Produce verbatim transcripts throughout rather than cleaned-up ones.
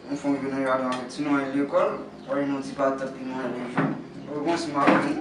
Yon fwa m vin nan jaden avèk ti nou al lekòl, w a jwenn yon ti patat li manje yon jou. Ou konn si m ap vin.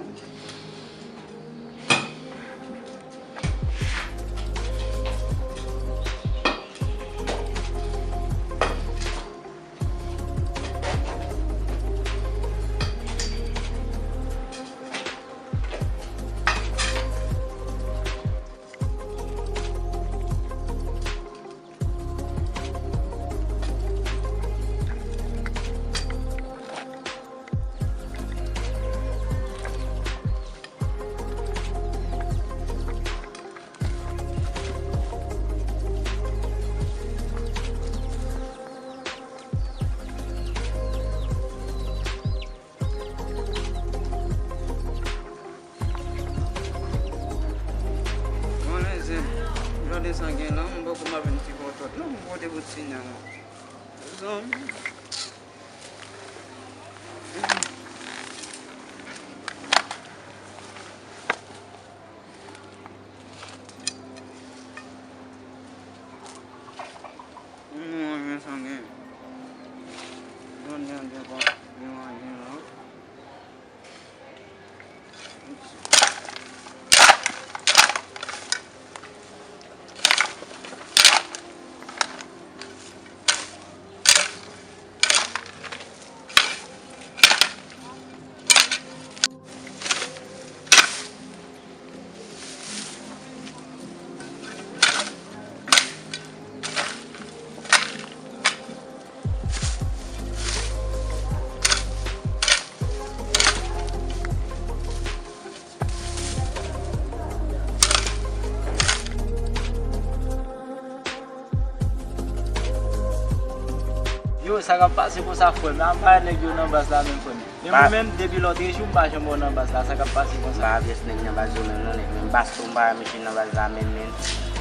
Bon, lèzèb, jan de sa gen la, m poko m ap vin ti kontant non, m pote bout sinyal la. Zanmi. Mwen, men sa gen. Donn yon devan, devan, devan. Yo, sa k ap pase konsa, frè m? Anba nèg yo nan baz la menm, frè m. Men mwen menm, depi lòt jou, m pa janm wè w nan baz la, sa k ap pase konsa? M pa wè pyès nèg nan baz yo menm non, nèg, men m pa sou, m pa wè misye nan baz la menm, men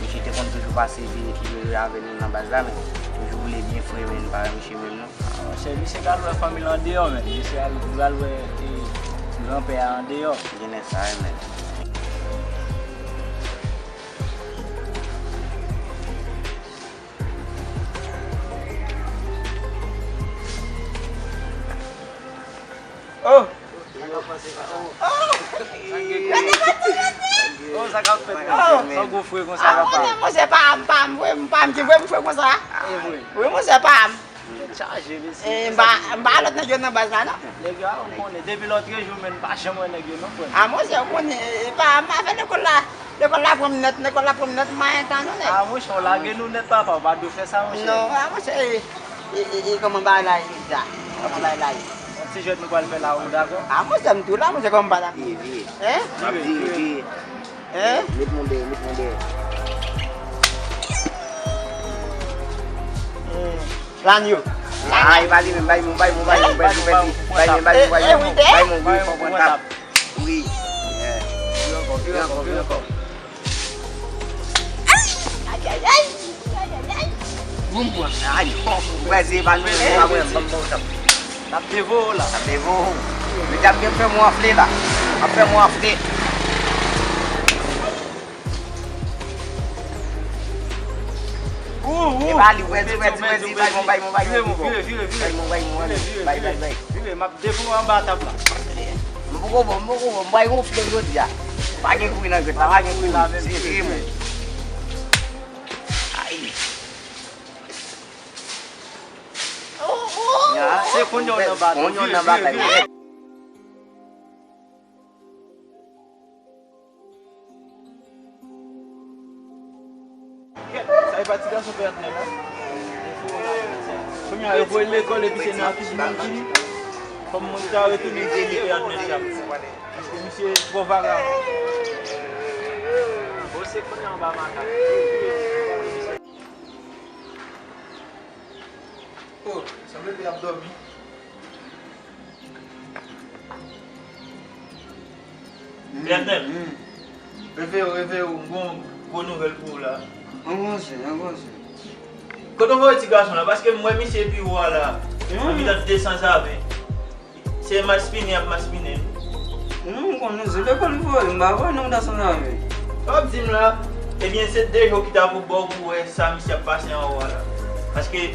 misye te konn toujou pase veye ki veye avè nou nan baz la, men toujou boule byen fre, men m pa wè misye menm non. Ah, monchè, misye pral wè fanmi l andeyò, men. Misye al, pral wè, e, granpè a andeyò. Genlè sa, wi, men. Oh! Oh, sa k ap fèt la? Sa gwo fre konsa, papa. Monchè, pa m, pa m, vre, m pa m ki vre m fre konsa. E vre. Wi, monchè, pa m. Tèt chaje, mesye. E, m pa, m pa lòt nèg yo nan baz la, non. Nèg yo a, ou konnen. Depi lòt jou, men, m pa janm wè nèg yo, non, frè m. A, monchè, ou konnen, e, e, pa, m pa fè lekòl la. Lekòl la pran m nèt, lekòl la pran m nèt, m pa gen tan, non, nèg. A, monchè, ou lage nou nèt, papa, ou pa dwe fè sa, monchè. Non, a, monchè, e, e, e, e, kòman bagay la ye, deja? Kòman bagay la ye? Yon ti jwèt nou pral fè la, ou dakò? A, monchè, m tou la, monchè, kòman bagay la? Vire, vire. Hein? Vire, vire. Hein? Met mwen dèyè, met mwen dèyè. Hmm. Lanyo. Ay, bay li men, bay mwen, bay mwen, bay mwen, bay mwen, bay mwen, bay mwen, bay mwen, bay mwen, wi, fò pran tap. Wi. Yeah. Vire ankò, vire ankò, vire ankò. Ay, ay, ay. Ay, ay, ay. Boum, boum. Ay, fò, fò, fò, se pa nou, se pa mwen, ban m, ban m tap. N ap devore w la. N ap devore w. Medam gen fè mwen anfle la. Ap fè mwen anfle. Ou, ou. E pa li, ou pèdi, ou pèdi, ou pèdi, bay mwen, bay mwen, bay mwen, vire, vire, vire, vire. Bay mwen, bay mwen, vire, vire, bay, bay, bay. Vire, m ap devore w anba tab la. M poko bon, m poko bon, m bay gonfle jodi a. Pa gen kouri nan gèt la, pa gen kouri, se vire mwen. Ay. Se kounye a w nan batay. Kounye a w nan batay. Sa e pa ti gason pè Admèt la. Kounye a yo voye l lekòl epi se nan kizin li. Kòm mwen ta retounen voye li pè Admèt la. Paske misye twò vagabon. Bon, se kounye a anba makak. Oh, sanble li ap dòmi. Vètnèl. Reveye w, reveye w, m gon gwo nouvèl pou ou la. An konse, an konse. Kote w voye ti gason la? Paske m wè misye pi wo a la. Anviwon de san zave. Se maspinen y ap maspinen. Non, m konnen se lekòl li voye, m pa voye non gason zave. Sa w ap di m la? Ebyen, se de jou ki ta pou ba w pou wè sa misye ap pase anwo a la. Paske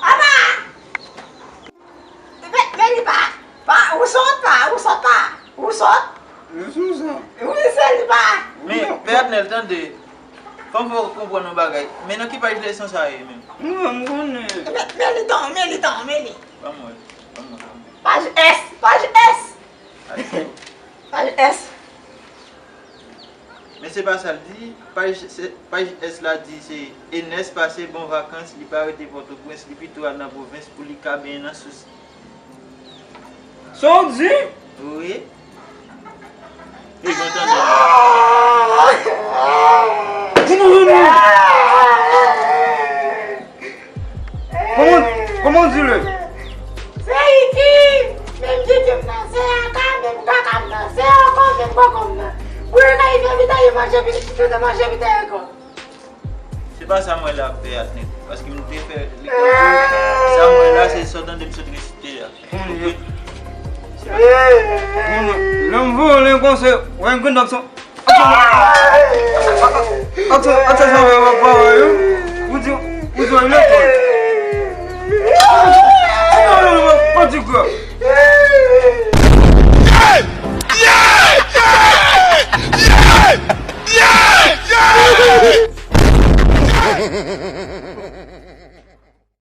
Apa! Men, men li pa, pa, ou sòt pa, ou sòt pa, ou sòt. Li sou sa. Wi, se li pa. Men, Pè Adnèl, tande. Fò m fè w konprann yon bagay. Men nan ki paj leson sa ye menm? Mwen, m konnen. Men, men li tan, men li tan, men li. Ban m wè, ban m wè, ban m wè. Paj S, paj S. Paj S. Men se pa sa l di. Paj, se, paj S la di se Enès pase bon vakans, li pa rete Pòtoprens, li pito al nan pwovens pou li ka benyen nan sous. Sa w di? Wi. Li gen tande. Kòman, kòman w di le? Se Iki! Menm Kiki m nan, se Aka, menm Kaka m nan, se Oko, menm Koko m nan. Pou yo ka rive vite, yo manje vite, yo manje vite ankò. Se pa sa mwen la, Pè Adnèl. Paske m te fè lekòl tou. Sa mwen la, se sa w tande m sot resite a. Konnen. Konnen. Lè m vole konsa, wè m konn dòk sa. Ak sa, ak sa, sa wè, wè, wè, wè, yo. Ou di, ou di, wè, lekòl. Pati kwa.